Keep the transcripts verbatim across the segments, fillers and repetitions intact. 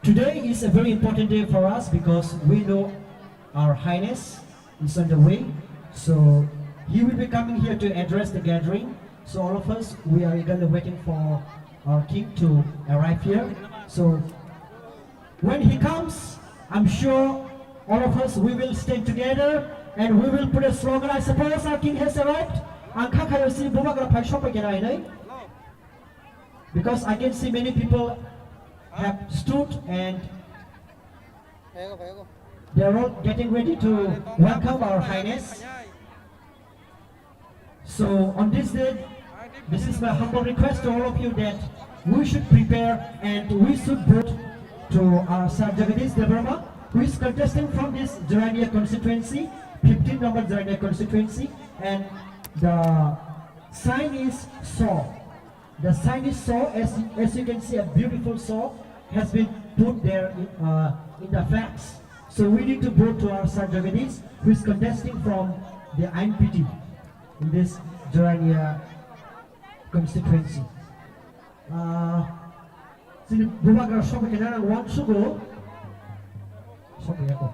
Today is a very important day for us because we know Our Highness is on the way. So he will be coming here to address the gathering. So all of us, we are eagerly waiting for our king to arrive here. So when he comes, I'm sure all of us, we will stand together and we will put a slogan. I suppose our king has arrived. Ang kha khayo si bubagra phai sokpai kena hinwi. Because I can see many people have stood and they are all getting ready to welcome Our Highness. So on this day, this is my humble request to all of you that we should prepare and we should vote to our Sir Jagadish Debbarma, who is contesting from this Jirania constituency, fifteen number Jirania constituency, and the sign is saw. The sign is saw, as, as you can see, a beautiful saw has been put there in, uh, in the flags. So we need to vote to our Sir Jagadish, who is contesting from the I N P T in this Jirania constituency. Uh, sini bubagra sobo kena nang wan sugo. Sobo yako.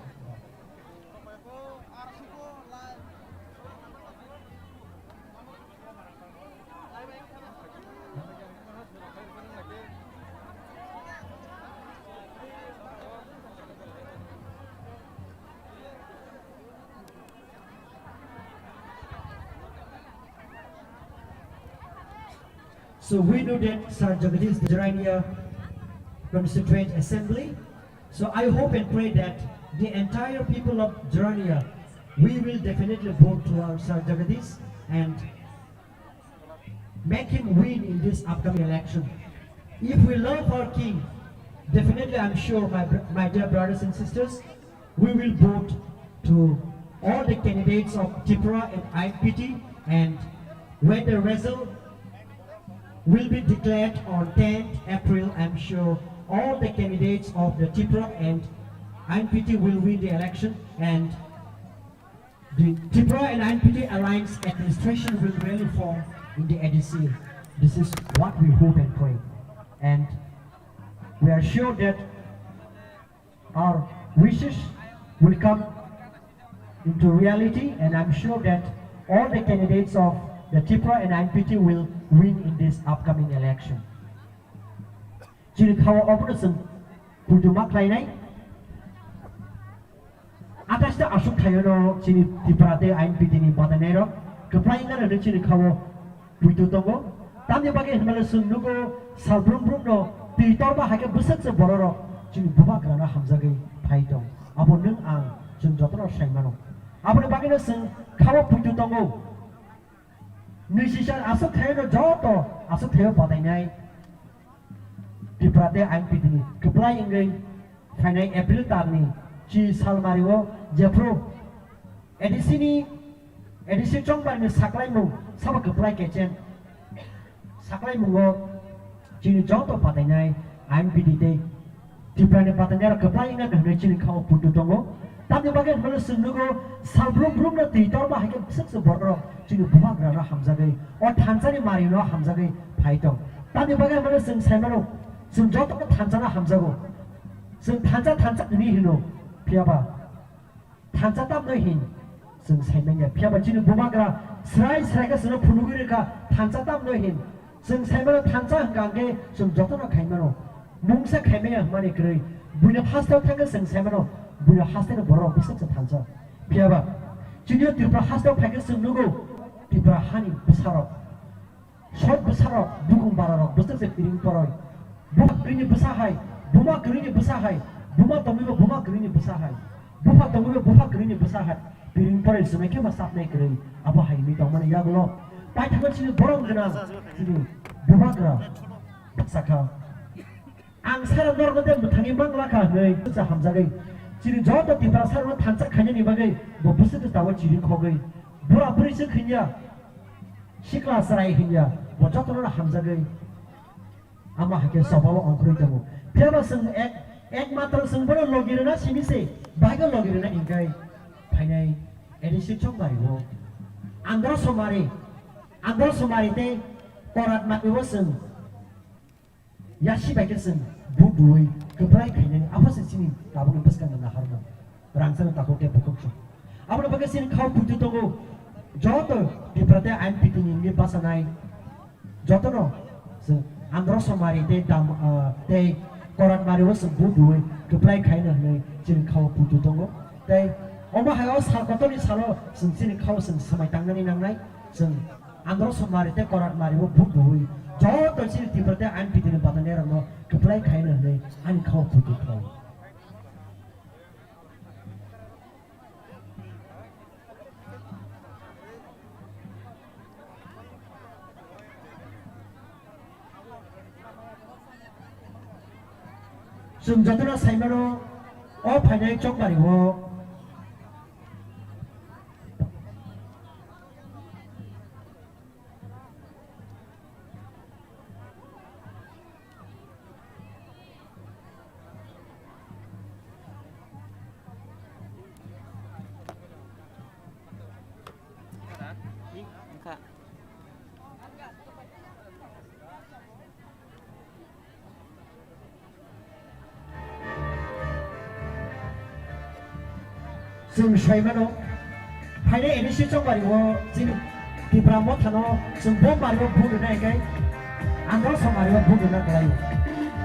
So we know that Sir Jagadish Jirania Constituent Assembly. So I hope and pray that the entire people of Jirania, we will definitely vote to our Sir Jagadish and make him win in this upcoming election. If we love our king, definitely I'm sure, my, br- my dear brothers and sisters, we will vote to all the candidates of Tripura and I N P T, and when the result will be declared on tenth April, I'm sure all the candidates of the Tripura and I N P T will win the election, and the Tripura and I N P T Alliance administration will really form in the A D C. This is what we hope and pray. And we are sure that our wishes will come into reality, and I'm sure that all the candidates of the Tripura and I N P T will win in this upcoming election. Chini khawa obono chwng puituma khlainai. Atais ta aswk thaiono chini Tripura tei I N P T ni badainairok kwplai wngna rwdi chini khawo puitu tongo. Tamni bagwi hwnmale chwng nugo sal brum brum no twi torma hai khe bwswk se bororok chini bubagrano hamjagwi phai tong. Abo nwng ang chwng jotono sai mano. Aboni bagwino chwng khawo puitu tongo. Nui sisal aswk thaio no joto aswk thaio badainai Tripura tei I N P T ni kwplai wngwi phainai April talni chi salmari o jephru A D C ni, A D C chongbar ni saklaimung sabo kwplai kechen saklaimungo chini joto badainai I N P T tei Tripura ni badainai rok kwplai wngna hwnwi chini kha o puitu tongo. Tamni bagwi hwnmano chwng nugo sal brum brum no twi torma hai khe bwswk se borok rok chini bubagra no hamjagwi, o thansa ni mari no hamjagwi phai tong. Tamni bagwi hwnmano chwng sai mano, chwng joto no thansa no hamjago. Chwng thansa thansa hwnwi hino, phiya ba thansa tamno hin chwng sai manya. Phiya ba chini bubagra srai srai khe chwngno phunugwi rwkha thansa tamno hin. Chwng sai mano thansa hwnkha hwnkhe chwng jotono khai mano. Mungsa khai manya hwnmani kwrwi. Buino hasteo thangkhe chwng sai mano buino hasteni borok bwswk se thansa. Phiya ba chini o Tripura hasteo phaikhe chwng nugo Tripura hani bwsarok. Sot bwsarok, bukung bararok, bwswk se piring poroi. Bupha kwrwini bwsa hai, buma kwrwini bwsa hai, buma tongwibo buma kwrwini bwsa hai. Bupha tongwibo bupha kwrwini bwsa hai. Piring poroi swmai khe ma sapnai kwrwi. Abo hai wngwi tongmani yagulo. Paithakgo chini borok gwnang, chini bubagra sakha. Ang sara norok de mwthangwi mang lakha hwnwi bwsa hamjagwi. Chini joto Tiprasa rokno thansa khainani bagwi bo bwswk tabok chiring khogwi. Bura bwrwi swk hinya. Sikla chwrai hinya, bo jotono hamjagwi ama hai khe chobao ongkhorwi tongo. Phiya ba chwng ek, ek matro chwng bono logi rwna simi se, bahai khe logi rwna hinkhe phainai A D C chongmari o. Andro Somari, Andro Somari tei Korat Mati o chwng Yasi bai khe chwng budui kwplai khainani abo se chini tabukni bwskangni naharno rangchakno takhuk tei bukhuk song. Aboni bagwi chini khao puitu tongo joto Tipra tei I N P T ni wngwi bachanai jotono chwng Andhra Somari tei dam, ah, tei Korat Mario chwng budui kwplai khaino hwnwi chini khao puitu tongo. Tei omo hai o sal kotorni salo chwng chini khao chwng swmai tangnani nangnai. Chwng Andhra Somari tei Korat Mario budui joto chini Tipra tei I N P T ni bachanai rokno kwplai khaino hwnwi ani khao puitu khlai. Chwng jotono saimano o phainai chongmari o. Chwng sai mano, phainai A D C chongmari o chini Tipra mothano chwng bo mari o vote rwna hwnkhe Andhra Somari o vote rwna kwlai.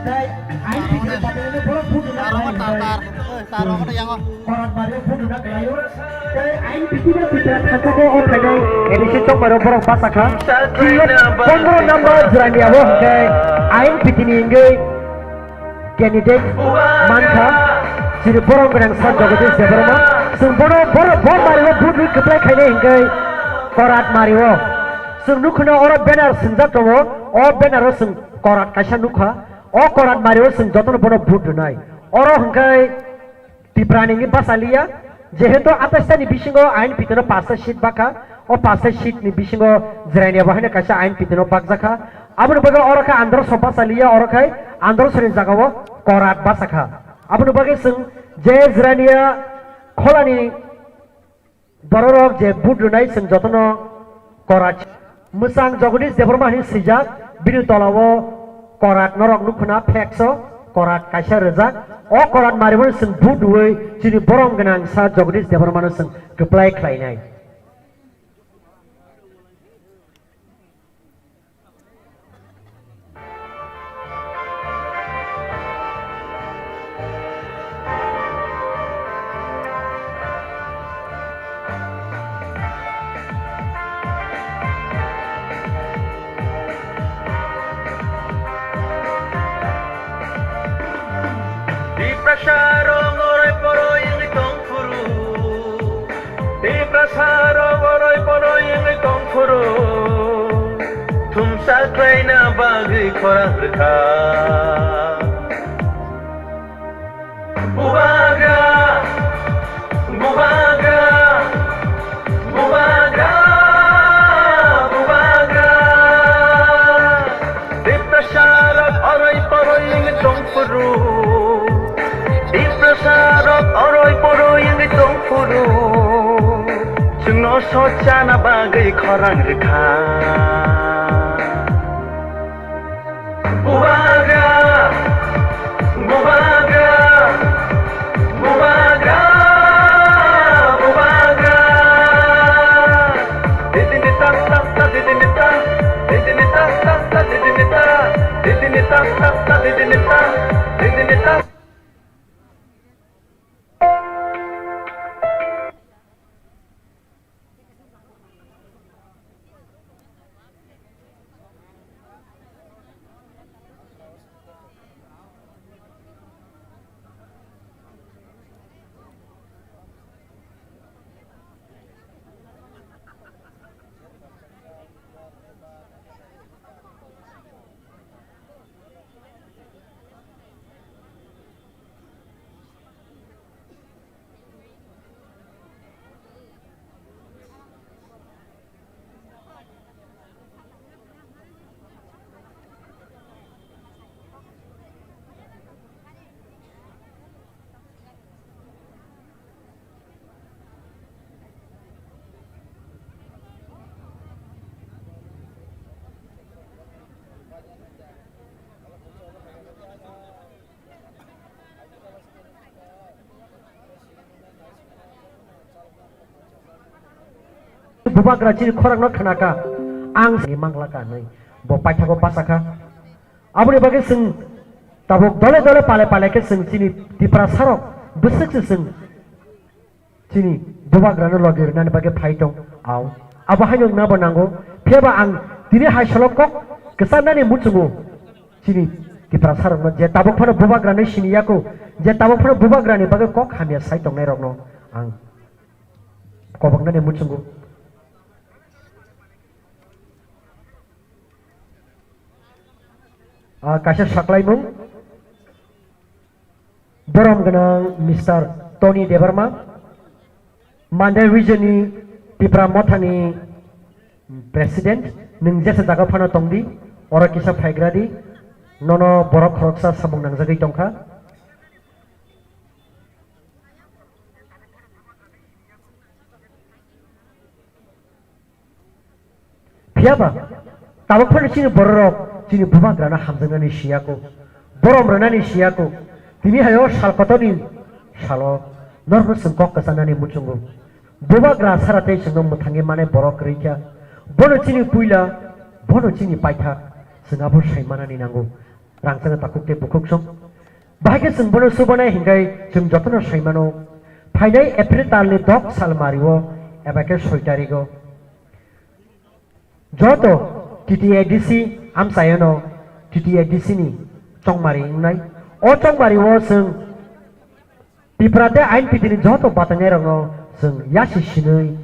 Tei I N P T ni baphaino borok vote rwna kwlai hwnkhe Korat Mario vote rwna kwlaio. Tei I N P T no Tipra thangkhugo o phainai A D C chongmari o borok basa kha. Chini pondro number jora ni abo hwnkhe I N P T ni hwnkhe candidate mankha, chini borom gwnang Sir Jagadish Debbarma. Chwng bono bor-, bo mario vote rwi kwplai khainai hwnkhe Korat mario. Chwng nukhuno oro banner swngjak tongo, o banner o chwng Korat kaisa nukha. O Korat mario chwng jotono bono vote rwnai. Oro hwnkhe Tipra ni wngwi basa liya, jehetu atais ta ni bisingo I N P T no pasta seat bakha, o pasta seat ni bisingo Jirania bo haino kaisa I N P T no bakjakha. Aboni bagwi oro khe Andhra Sop basa liya, oro khe Andhra Sop ni jagao Korat basa kha. Aboni bagwi chwng je Jirania kholani bororok je vote rwnai chwng jotono Korat. Mwchang Jagadish Debbarma hinwi swijak, bini tolao Korat norok nukho na flex o, Korat kaisa rijak. O Korat marimano chwng vote rwui chini borom gwnang sa Jagadish Debbarmano chwng kwplai khlainai. Tiprasa rok oroi poroi wngwi tong phuru. Tiprasa rok oroi poroi wngwi tong phuru. Thumsa khlaina bagwi khorang rwkha. Bubagra, bubagra, bubagra, bubagra. Tiprasa rok oroi poroi wngwi tong phuru. Tiprasa rok oroi poroi wngwi tong phuru. Chwngno sochana bagwi khorang rwkha. Bubagra, bubagra, bubagra, bubagra. Didini ta ta ta, didini ta, didini ta ta ta, didini ta, didini ta ta ta, didini ta, didini ta. Bubagra chini khorang no khna kha, ang sini mangla kha hinwi bo paithago basa kha. Aboni bagwi chwng tabuk dole dole pale pale khe chwng chini Tiprasa rok bwswk se chwng chini Bubagra no logi rwnani bagwi phai tong au. Abo haino wngna bo nango. Phiya ba ang tini hai salo kok kwcharnani muchungo chini Tiprasa rokno je tabuk phano Bubagra no sini yaku, je tabuk phano Bubagra ni bagwi kok hamya sai tongnai rokno ang koboknani muchungo. Ah, kaisa saklaimung, borom gwnang Mister Tony Debbarma, Mandai region ni Tipra Motha ni president, nwng jesa jaga phano tongdi, oro kisa phaigradi, nono borok khoroksa samung nangjagwi tongkha. Phiya ba, tabuk phano chini bororok chini Bubagrano hamjaknani siyaku, borom rwnani siyaku. Tini hayo sal kotorni salo norokno chwng kok kwchanani muchungo. Bubagra sara tei chwngno mwthangwi manai borok kwrwi kha. Bono chini puila, bono chini paitha, chwng abo sai manani nango. Rangchakno takhuk tei bukhuk song. Bahai khe chwng bono chubanai hinkhai chwng jotono sai mano. Phainai April talni dok sal mario eba khe soi tarigo joto T T A D C amchaiono T T A D C ni chongmari wngnai. O chongmario chwng Tipra tei Ain Pitini joto batainairokno chwng yasi sinwi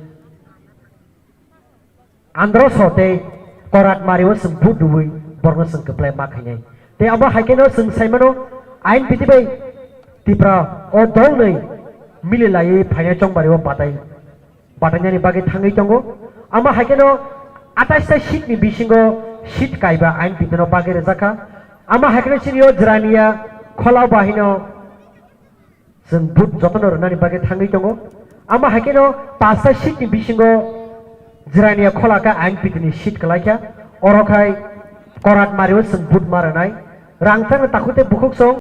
Androso tei Korat Mario chwng vote rwui borokno chwng kwplai ma khainai. Tei abo hai kheno chwng sai mano, Ain Piti bai Tipra o dol nwi mili laiwi phainai chongmari o batai, batainani bagwi thangwi tongo. Amo hai kheno atais ta seat ni bisingo seat kaiba Ain Piti no bagwi rwjak kha. Amo hai kheno chini o Jirania Khola bahino chwng vote jotono rwnani bagwi thangwi tongo. Amo hai kheno pasta seat ni bisingo Jirania Khola khe Ain Piti ni seat kwlai kha. Oro khai Korat Mario chwng vote ma rwnai. Rangchakno takhuk tei bukhuk song